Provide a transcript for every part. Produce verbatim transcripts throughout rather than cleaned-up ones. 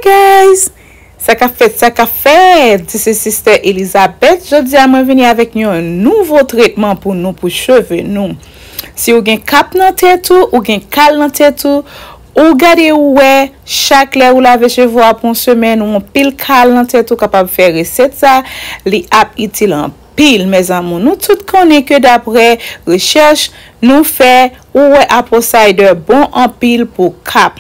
Guys, sa k ap fèt, sa k ap fèt? This is Sister Elizabeth. Jodi a mwen vini avèk yon nouvo tretman pou nou, pou cheve nou. Si w gen kap nan tèt ou, ou gen kal nan tèt ou, ou gade ou wè, chak lè ou lave cheve w pou yon semèn, ou anpil kal nan tèt ou, kapab fè resèt sa, li ap itil anpil, mes amours. Nou tout konnen ke daprè rechèch nou fè, ou wè apple cider bon anpil pou kap,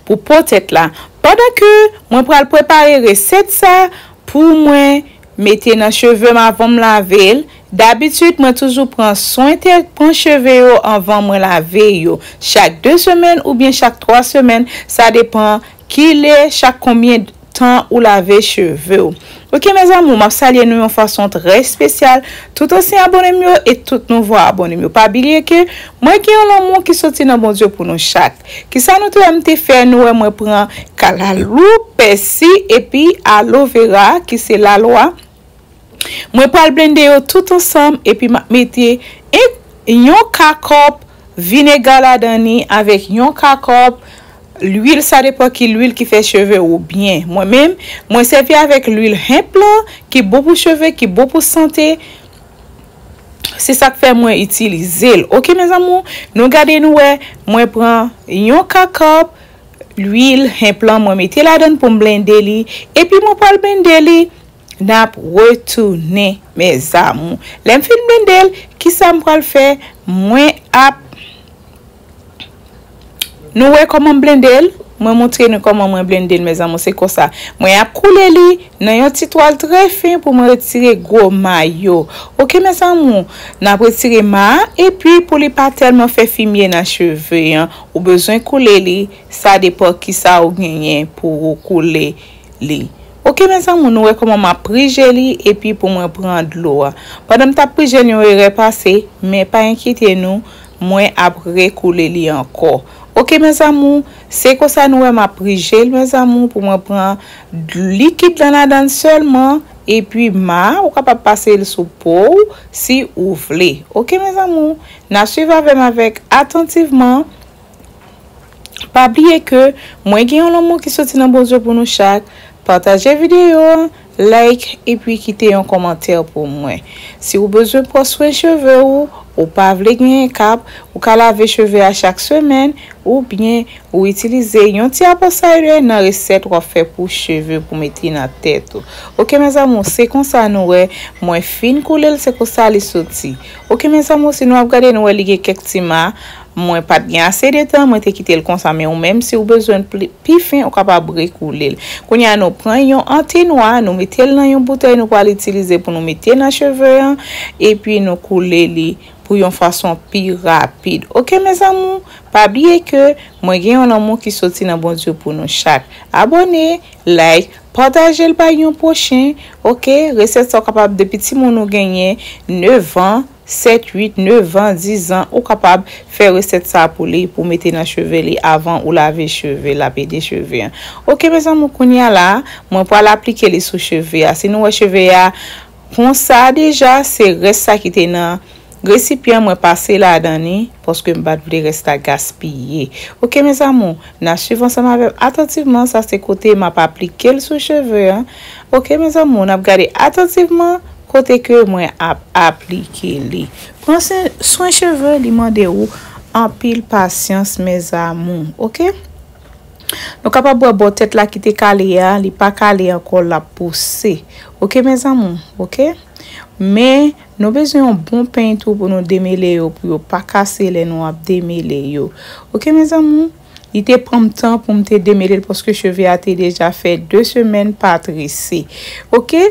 pou po tèt la. Pandan ke mwen pral prepare resèt sa pou mwen mete nan cheve m avan m lave l, dabitid mwen toujou pran swen tèt, pran cheve yo anvan mwen lave yo. Chak de semèn oubyen chak twa semèn, sa depann kilè, chak konbyen tan ou lave cheve w. Oke, mes amours, m ap salye nou yon fason trè espesyal, tout ansyen abòne m yo e tout nouvo abòne m yo. Pa bliye ke mwen gen yon lanmou ki soti nan Bondye pou nou chak. Kisa nou te wè m te fè? Nou wè mwen pran kalalou, pèsi epi aloe vera ki se lalwa. Mwen pral blende yo tout ansanm epi m ap mete en, yon ka kòp vinega ladan li avèk yon ka kòp lwil, sa depann ki lwil ki fè cheve ou byen. Mwen menm, mwen sèvi avèk lwil hemp lan ki bon pou cheve, ki bon pou sante. Se sa k fè mwen itilize l. Oke, mes amours, nou gade nou wè, mwen pran yon ka kòp lwil hemp lan, mwen mete ladan l pou m blende li, epi mwen pral blende li, n ap retounen, mes amours. Lè m fin blende l, kisa m pral fè? Mwen ap Nou wè kòman m blende l? Mwen montre nou kòman mwen blende l, mes amours, se konsa. Mwen ap koule li nan yon ti twal trè fen pou mwen retire gwo ma yo. Oke, mes amours, n ap retire ma a, epi pou li pa tèlman fè fimye nan cheve an, ou bezwen koule li, sa depann kisa ou genyen pou ou koule li. Oke, mes amours, nou wè kòman m ap prije li, epi pou mwen pran dlo a. Pandan m t ap prije l, yon erè pase, men pa enkyete nou, mwen ap rekoule li ankò. Oke, mes amours, se konsa nou wè m ap prije l, mes amours, pou mwen pran d-, likid lan ladan l sèlman, epi ma a, ou kapab pase l sou po w, si ou vle. Oke, mes amours, n a swiv avè m avèk atantivman. Pa bliye ke mwen gen yon lanmou ki soti nan Bondye pou nou chak. Pataje videyo a, like, epi kite yon kòmantè pou mwen. Si ou bezwen pran swen cheve ou, ou pa vle genyen kap, ou ka lave cheve a chak semèn, oubyen ou itilize yon ti apple cider nan resèt w ap fè pou cheve pou mete nan tèt ou. Oke, mes amours, se konsa nou wè, mwen fin koule l, se konsa li soti. Oke, mes amours, si nou ap gade, nou wè li gen kèk ti ma. Mwen pa t gen ase de tan, mwen te kite l konsa, men ou menm, si ou bezwen l pli, pi fen, ou kapab rekoule l. Kounye a, nou pran yon antenwa, nou mete l nan yon boutèy, nou pral itilize pou nou mete nan cheve an, epi nou koule li pou yon fason pi rapid. Oke, mes amours, pa bliye ke mwen gen yon lanmou ki soti nan Bondye pou nou chak. Abòne, like, pataje l bay yon pwochen, oke? Resèt sa w kapab depi timoun ou genyen nèf an, sèt, uit, nèf an, diz an, ou kapab fè resèt sa pou li, pou mete nan cheve li avan ou lave cheve l, ap ede cheve an. Oke, mes amours, kounye a la, mwen pral aplike li sou cheve a. Si nou wè cheve a konsa deja, se rès sa ki te nan resipyan, mwen pase ladan li, paske m pa t vle rès la gaspiye. Oke, mes amours, n a swiv ansanm avè m atantivman, sa se kote m ap aplike l sou cheve an. Oke, mes amours, n ap gade atantivman kote ke mwen ap aplike li. Pran swen, swen cheve, li mande ou anpil pasyans, mes amours, oke? Nou kapab wè bò tèt la ki te kale a, li pa kale ankò, l ap pouse. Oke, mes amours, oke? Men, nou bezwen yon bon peny tou pou nou demele yo, pou yo pa kase lè nou ap demele yo. Oke, mes amours? Li te pran m tan pou m te demele l, paske cheve a te deja fè de semèn pa trese. Oke?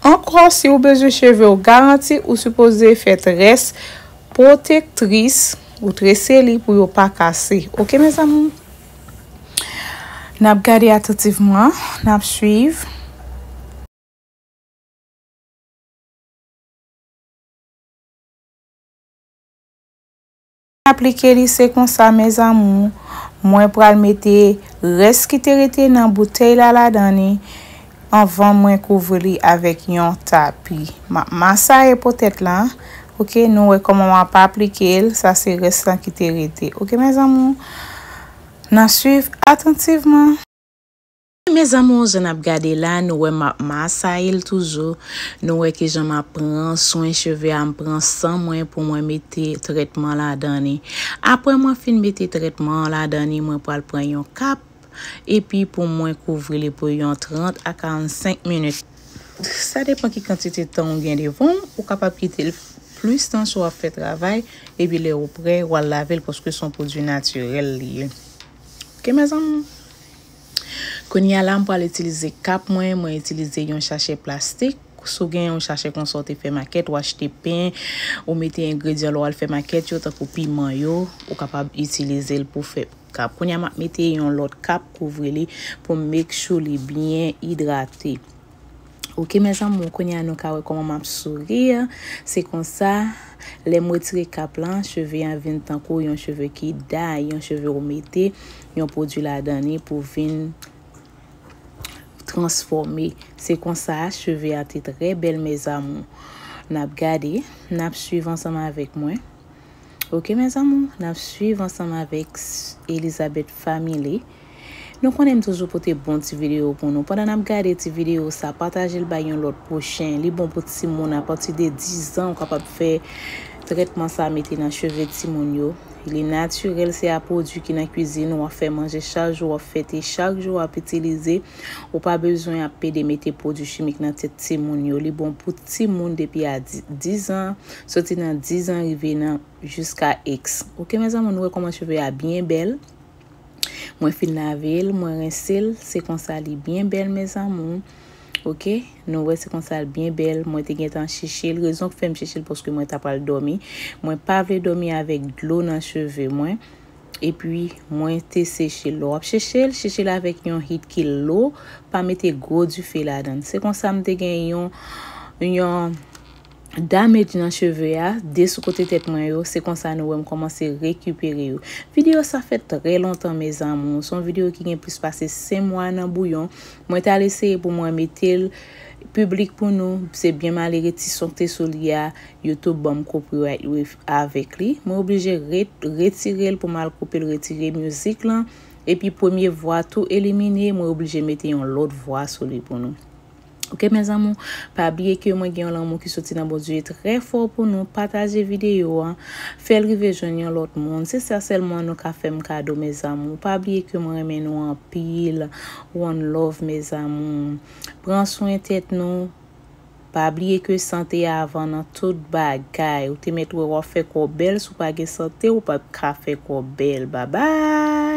Ankò, si ou bezwen cheve w garanti, ou sipoze fè très pwotektris, ou trese li pou yo pa kase. Oke, mes amours? N ap gade atantivman, n ap swiv. Aplike li, se konsa, mes amours, mwen pral mete rès ki te rete nan boutèy la ladan li anvan mwen kouvri li avèk yon tapi. M ap masaye po tèt la. Oke, nou wè kòman m ap aplike l. Sa se rès lan ki te rete. Oke, mes amours, n a swiv atantivman. Mes amours, jan n ap gade la, nou wè m ap masaye l toujou. Nou wè kijan m ap pran swen cheve a, m pran san mwen pou mwen mete trètman ladan li. Apre mwen fin mete trètman an ladan li, mwen pral pran yon kap, epi pou mwen kouvri li pou yon trant a karannsenk minit. Sa depann ki kantite tan ou gen devan w, ou kapab kite l plis tan si w ap fè travay, epi lè ou prè, w al lave l paske se yon pwodui natirèl li ye. Oke, mes amours? Kounye a la, m pral itilize kap mwen, mwen itilize yon sachè plastik. Si w gen yon sachè konsa w te fè makèt, ou achte pen, ou mete engredyan lè w al fè makèt yo, tankou piman yo, ou kapab itilize l pou fè kap. Kounye a, m ap mete yon lòt kap kouvri li pou make sure li byen idrate. Oke, mes amours, kounye a nou ka wè kòman m ap souri. Se konsa, lè m retire kap lan, cheve an vin tankou yon cheve ki day, yon cheve ou mete yon pwodui ladan li pou vin transfòme. Se konsa, cheve a te trè bèl, mes amours. N ap gade, n ap swiv ansanm avèk mwen. Oke, mes amours, n ap swiv ansanm avèk s-, Elizabeth Family. Nou konnen m toujou pote bon ti videyo pou nou. Pandan n ap gade ti videyo sa, pataje l bay yon lòt pwochen. Li bon pou timoun apati de diz an, ou kapab fè trètman sa mete nan cheve timoun yo. Li natirèl, se a pwodui ki nan kwizin, w ap fè manje chak jou, w ap fè te chak jou, w ap itilize. Ou pa bezwen ap pede mete pwodui chimik nan tèt timoun yo. Li bon pou timoun depi a di-, diz an, soti nan diz an rive nan jiska X. Oke, mes amours, nou wè kòman cheve a byen bèl. Mwen fin lave l, mwen rense l, se konsa li byen bèl, mes amours. Oke, nou wè se konsa l byen bèl. Mwen te gentan cheche l. Rezon k fè m cheche l, paske mwen ta pral dòmi. Mwen pa vle dòmi avèk dlo nan cheve mwen. Epi, mwen te seche l. Lè w ap cheche l, cheche l avèk yon hit ki lo, pa mete gwo dife ladan l. Se konsa m te gen yon, yon damage nan cheve a, de sou kote tèt mwen yo, se konsa nou wè m kòmanse rekipere yo. Videyo sa fè trè lontan, mes amours. Se yon videyo ki gen plis pase senk mwa nan bouyon. Mwen t al eseye pou mwen mete l piblik pou nou. Se byen malere, ti son k te sou li a, YouTube ban m copyright with, avèk li. Mwen oblije re-, retire l pou m al koupe l, retire mizik lan. Epi premye vwa tou elimine, mwen oblije mete yon lòt vwa sou li pou nou. Oke, mes amours, pa bliye ke mwen gen yon lanmou ki soti nan Bondye trè fò pou nou. Pataje videyo a, fè l rive jwenn yon lòt moun. Se sa sèlman nou ka fè m kado, mes amours. Pa bliye ke mwen renmen nou anpil. One love, mes amours. Pran swen tèt nou. Pa bliye ke sante avan nan tout bagay. Ou te mèt wè w ap fè kò w bèl, si w pa gen sante, ou p ap ka fè kò w bèl. Babay!